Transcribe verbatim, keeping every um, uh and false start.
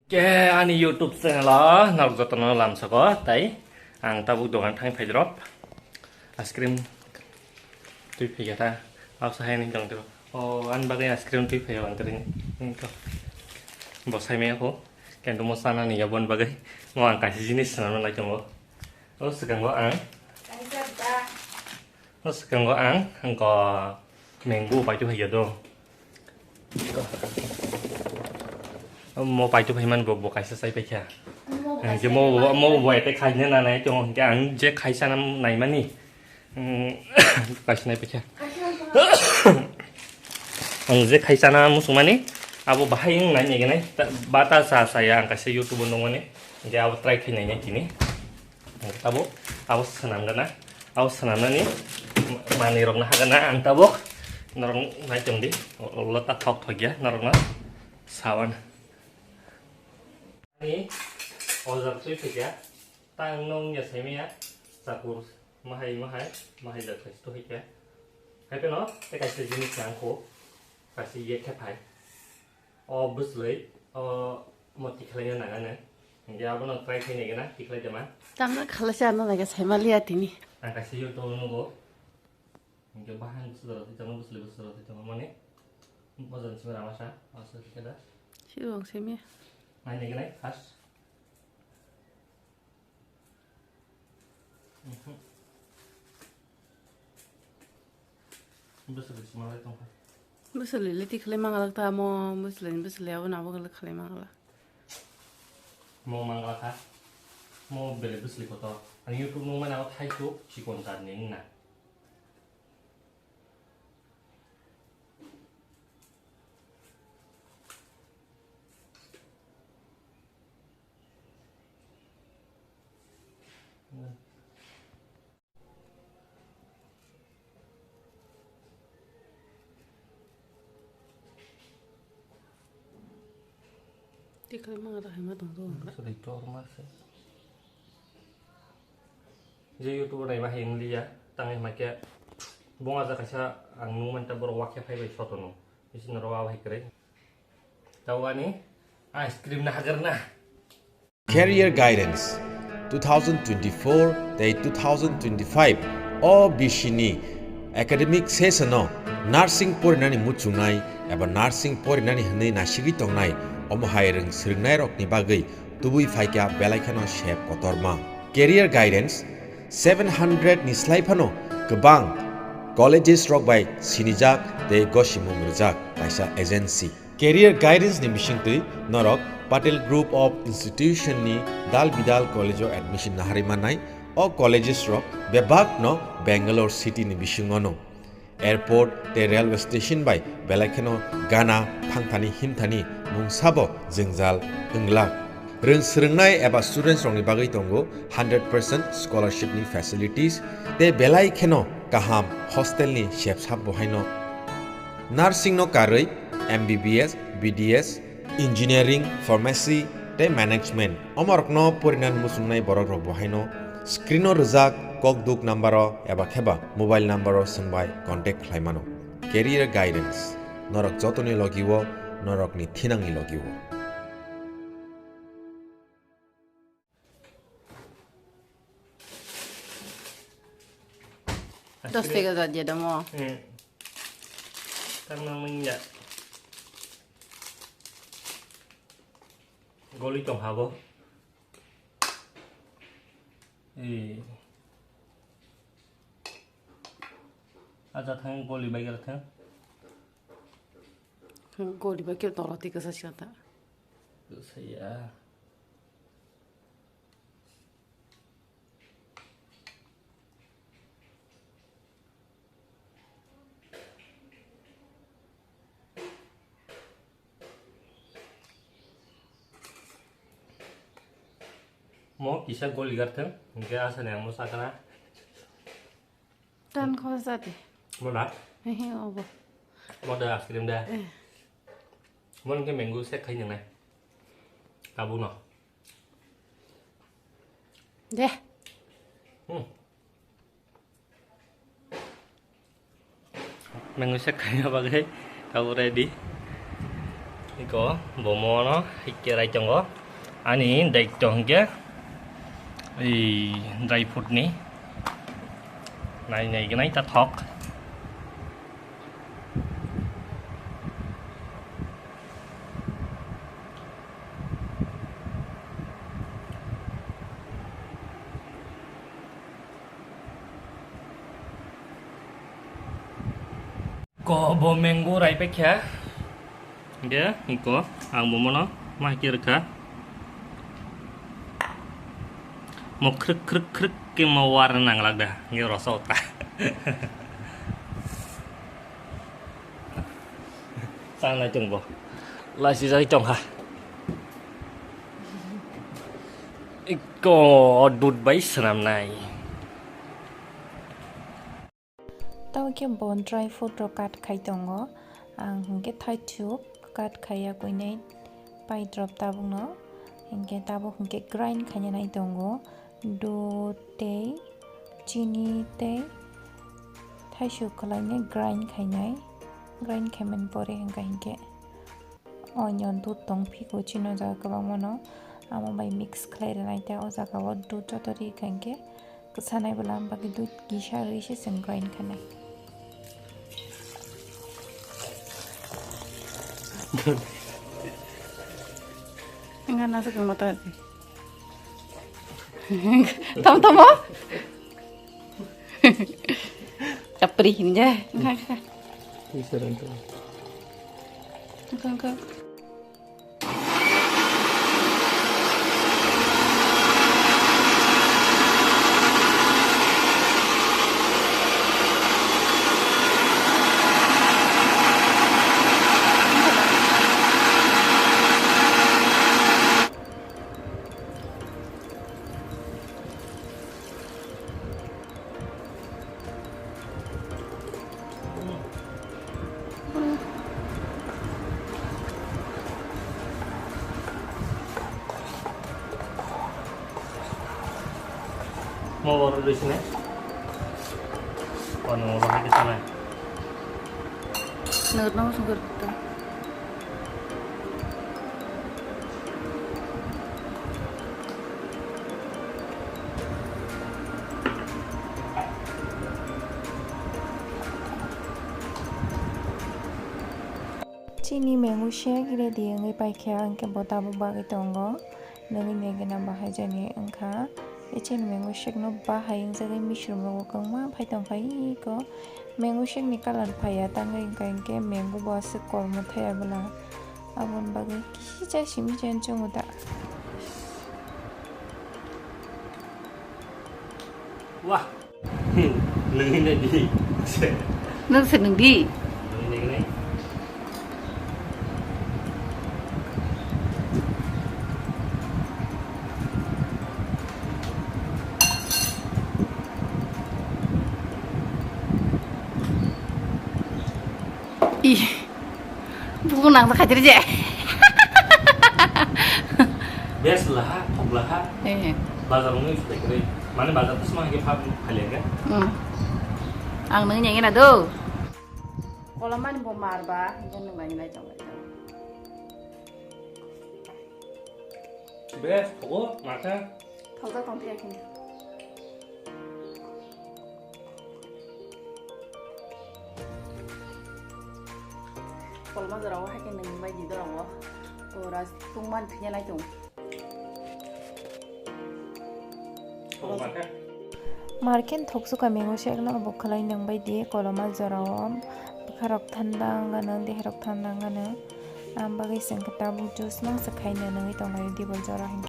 Ke ani YouTube channel o norok jotono lamsoko, tai ang tabuk dogan thang phai drop. Ice cream twi phai kha ta. Absa hai ni tong tiro. O ani bagwi ice cream twi phai ang tiri. Bo sai me ko. Kendo mo sana ni yabon bagwi. Mo ang kaisa jinis sana nai tongo. O swkango ang. Kaisa ba. O swkango ang, ang ko mango paito phai do. Mo paito phai man bo, bo kaisa sai paikha. Mo Ang je kaisa mo bo, mo bo ete khai na nai to hingke ang je khaisa na nai mani. Hmm, kaisa nai paikha. Ang je khaisa na musung mani abo bahai wng nai nai gane. Bata sa sa ya ang kaisa YouTube nung mani. Hingke abo try khai nai nai tini. Abo, abo swnam gana. Abo swnamnani manwi rokno hagana ang tabuk. Norok nai tong di. Ulo ta thok thok ya norokno sawan. Ani ojak twi thik ya. Ta ang nong ya sai maya. Chakur mahai mahai mahai jak thai to hik ya. Hai peno te kaisa jinis nang kho. Kaisa ye khe phai. O bwswlwi, o mo tikhlai na nang ano. Hingke abono try khai nai gana, tikhlai de ma. Tamo khalai se ano nai sai ma liya tini. Ang kaisa YouTube o nugo. Hingke bahan bwswlwi rok twi tongo, bwswlwi bwswlwi rok twi tongo mani. Bojong simi rama sa, asa khe da. Si rong simi. Nai nai gana first. Mhm. Bwswlwi se manglai tongkha. Bwswlwi le tikhlai manglak ta mo, bwswlwi, bwswlwi abo nabo khlai manglak. Mo manglak kha. Mo bele bwswlwi kotor. Ani YouTube nung mani abo thaichuk chikon jar ni wngna. Tikhlai manglak hai ma tong do. Bwswlwi torma se. Je YouTube o naiba hai wng liya, tang hai ma khe bong aja kaisa ang nung manta borok wakhe phai bai sotono. Bisi norok wa hai kwrwi. Tawani ice cream na hagar na. Career Guidance two thousand twenty-four tei two thousand twenty-five o bisini academic session o nursing porinani muchungnai eba nursing porinani hwnwi nasigwi tongnai omo hai rwng swrwngnairokni bagwi tubui phaikha belai kheno sep kotorma. Career Guidance seven hundred ni slai phano kwbang colleges rok bai sinijak tei gosimung rwjak kaisa agency. Career Guidance ni bisingtwi norok Patel Group of Institution ni dal bidal college o admission naharwi mannai. O colleges rok bebak no Bangalore city ni bisingo no. Airport tei railway station bai belai kheno gana thangthani himthani mungsabo jwngjal wngla. Rwng swrwngnai eba students rokni bagwi tongo hundred percent scholarship ni facilities tei belai kheno kaham hostel ni sepsap bo haino. Nursing no karwi M B B S, B D S, engineering, pharmacy tei management omorokno porinani muchungnai borok rok bo haino screen o rwjak kokduk number o eba kheba mobile number o swngbai contact khlai mano. Career Guidance, norok jotoni logi o, norokni thinangni logi o. Dos tega jat je damo. Hmm. Tang nang ming ya. Goli tong habo. Eh. Aja thang goli bai gara thang. Goli bai khe tolo twi kwsa sika ta. Saya. Mo kisa goli garthang, hingke asani ang mo sakana. Tan khorsa de. Mo na? He he, obo. Mo da ice cream da. Eh. Mo hingke mango shake khai nang nai. Tabuk no. De. Hmm. Mango shake khaina bagwi tabuk ready. Iko bomono hikke rai tongo. Ani daitto hingke ei dry fruit ni nai nai gnai ta thok. Ko bo mango rai pekha. Ge, iko, ang bo mono ma khe rwkha. Mo khrik khrik khrik khe mo war nanglak da. Ge rosa ota. Sanai tong bo. Lasi jai tong ha. Iko dud bai swnam nai. Tamo khe bo dry fruit rok cut khai tongo. Ang hinkhe thaithuk cut khai ya kuinai pai drop tabukno. Hinkhe tabuk hinkhe grind khaina nai tongo. Dud tei chini tei thaisuk kwlainai grind khainai. Grind khaimani pore hinkhe hinkhe. Onion dud tong phiko chini o jaga kwbangma no, amo bai mix khlai rwnai tei o jaga o dud joto ri kha hinkhe kwsanai bwlam bagwi dud kisa rwi se chwng grind khainai. Enggak, nasi kena mata. Tamo, tamo. Capri hinja. Enggak, enggak. Bisa dan tuh. Enggak, enggak. Mo boro rwi sini. Kono mo bahai ke sana. Nurno sungkur. Chini mango shake ready wngwi paikha, hwnkhe bo tabuk bagwi tongo. Nungwi nai gana bahai jani wngkha. Tei chini mango shake no bahai wngjagwi misromo kwbangma phai tongkha iko. Mango shake ni colour phaiya tangwi wngkha, hinkhe mango bo aswk kormo thaya bwla. Aboni bagwi kisa simi chen chwngo da. Wah. Nungwi nai di. Nung se nung di. Nungwi nai gwnai. Ih. Bubu nang ta khadir je. Bes laha, thok laha. Eh. Bazar wngwi sutai kwrwi. Mane bazar to sma hake phap phaliya khe. Hmm. Ang nung nyeng na do. Kolamani bo mar ba, hingke nung nai nai tong lai tong. Bes, thogo, maka. Thokjak tong phiya khe. Kolma jora o hai khe nung bai di dorong o. Pura tungman phiya nai tong. Marken thoksuka mengo se ekno bo khlai nang bai di koloma jora o bwkha rok thanda wngano dehe rok thanda wngano. Am bagwi se wngkhe tabuk juice mangsa khaina nangwi tonglaio dibol jora hinkhe.